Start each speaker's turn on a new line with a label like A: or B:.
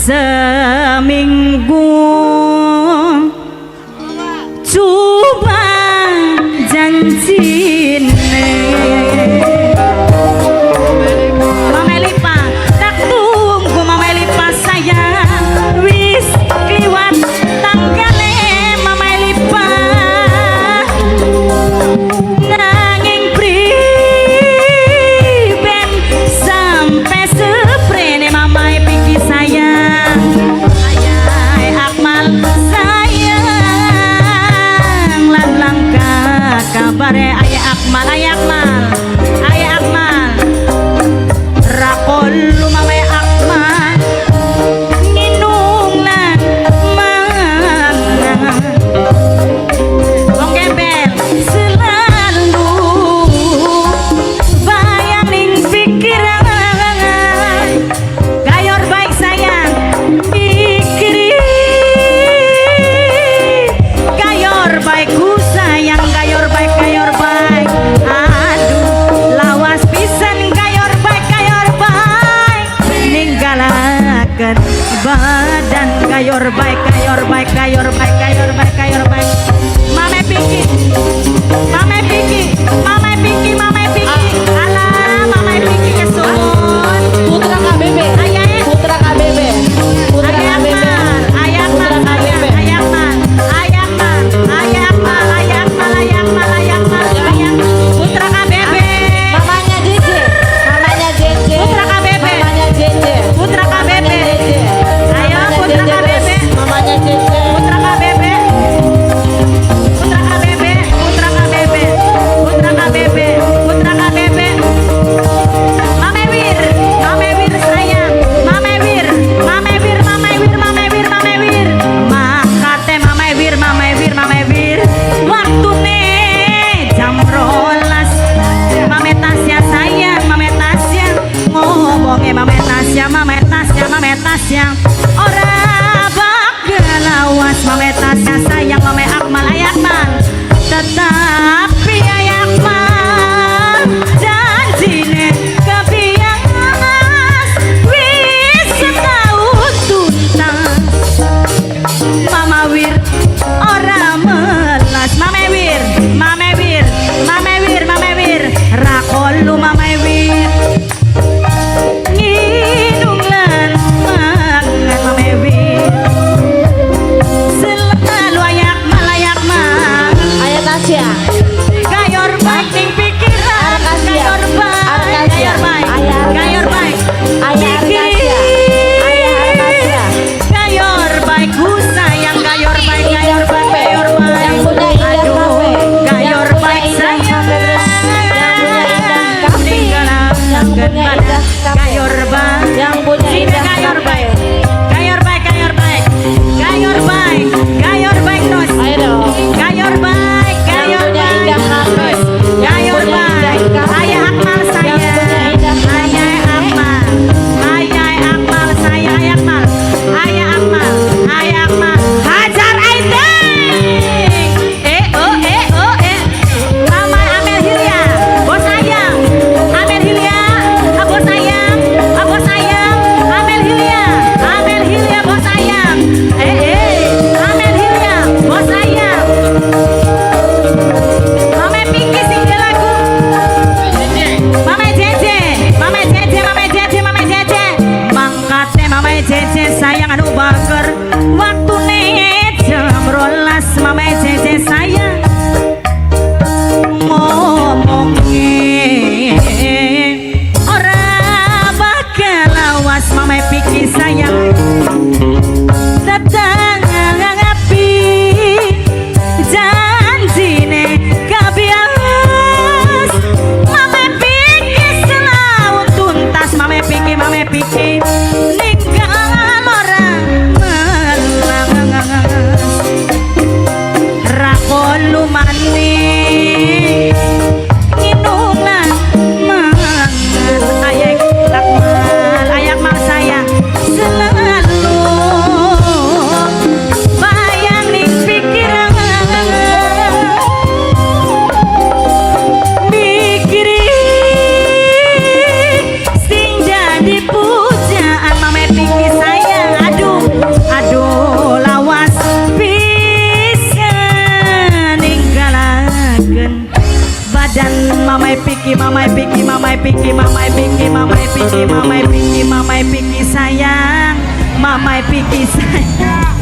A: Seminggu coba janjine. Mama Elipa tak tunggu, Mama Elipa sayang, wis kliwat tanggale, Mama Elipa, nanging priben sampai seprene, Mama Piki sayang, Ayah Akmal sayang, lan langka kabare Ayah Akmal, Ayah Akmal, Ayah Akmal, rakolu Mama Akmal nginung lan mangan. Wong gembel selalu bayang ning pikiran, gayor baik sayang pikiri, gayor baik ku sayang, gayor baik, gayor baik, aduh lawas pisan, gayor baik, gayor baik, ninggalaken badan, gayor baik, gayor baik, gayor baik, gayor baik, gayor baik, Mame Piki, Mame Piki, Mame Piki, Mame Piki, alah Mame Piki kesun.
B: Putra KBB.
A: Ayah.
B: Putra KBB. Putra
A: Ayah
B: KBB.
A: Akmal, Ayah Akmal
B: Putra
A: sayang,
B: KBB.
A: Ayah Akmal, Ayah Akmal, Ayah Akmal, Ayah Akmal, Ayah Akmal, Ayah Akmal, Ayah Putra KBB.
B: Mamanya JJ. Mamanya JJ.
A: Putra KBB.
B: Mamanya JJ.
A: Putra KBB.
B: Mamanya JJ.
A: Ayo,
B: Mamanya
A: Putra
B: JJ
A: KBB.
B: terus. Mamanya JJ.
A: Putra KBB. Putra KBB, Putra KBB, Putra KBB, Putra KBB. Mame Wir, Mame Wir sayang, Mame Wir, Mame Wir, Mame Wir, Mame Wir, Mame Wir. Makate Mame Wir, Mame Wir, Mame Wir. Waktune jam 12. Mame Tasya sayang, Mame Tasya ngomongnya Mame Tasya, Mame Tasya, Mame Tasya. Ora bakal lawas Mame Tasya sayang, Mame Akmal, Ayah Akmal. Tetapi Ayah Akmal janjine kebias wis setahun tuntas. Mama Wir ora melas, Mame Wir, Mame Wir, Mame Wir, Mame Wir, rakolu Mame Wir nginung lan mangan, Mame Wir selalu ayak malayak mal.
B: Ayah Tasya.
A: Gayor baik ning pikiran,
B: Arkasia.
A: Gayor baik,
B: Arkasia.
A: Gayor baik,
B: Ayah Arkasia.
A: Gayor baik,
B: Ayah Arkasia. Ayah Arkasia.
A: Gayor baik ku sayang, gayor baik, gayor baik, gayor baik,
B: Yang punya Indah
A: aduh
B: Cafe.
A: gayor
B: Yang punya
A: baik
B: Indah
A: sayang
B: Cafe terus. Yang punya Indah Cafe. Yang punya Indah Cafe.
A: Gayor baik.
B: Yang punya
A: Sini
B: Indah
A: gayor
B: Cafe.
A: Baik, gayor baik, gayor baik, gayor baik, gayor baik terus.
B: Ayo dong.
A: Gayor baik, gayor
B: Yang punya
A: baik
B: Indah Cafe.
A: terus.
B: Yang
A: Gayor
B: punya
A: baik,
B: Indah Cafe.
A: Ayah Akmal
B: Yang
A: sayang,
B: punya Indah Cafe.
A: Ayah Akmal, Ayah Akmal sayang, Ayah Akmal, Ayah Akmal, Ayah Akmal, hajar Aideng, eh oh eh oh eh, Mama Amel Hilya, bos ayam, Amel Hilya, ah, bos ayam, ah, bos ayam, Amel Hilya, Amel Hilya bos ayam, eh eh, Amel Hilya, bos ayam. Mama Pinky sing lagu. Mama Jeje, Mama Jeje, Mama Jeje, Mama Jeje. Mangkate Mama Jeje sayang anu bager. Waktune jam 12 Mama Jeje sayang. Ngomonge ora bakal lawas Mama Piki sayang. Tetapi janjine kabias Mame Piki selalu tuntas, Mame Piki, Mame Piki ninggal ora melas. Mamai Piki, Mamai Piki, Mamai Piki, Mamai Piki, Mamai Piki, Mamai Piki sayang, Mamai Piki sayang.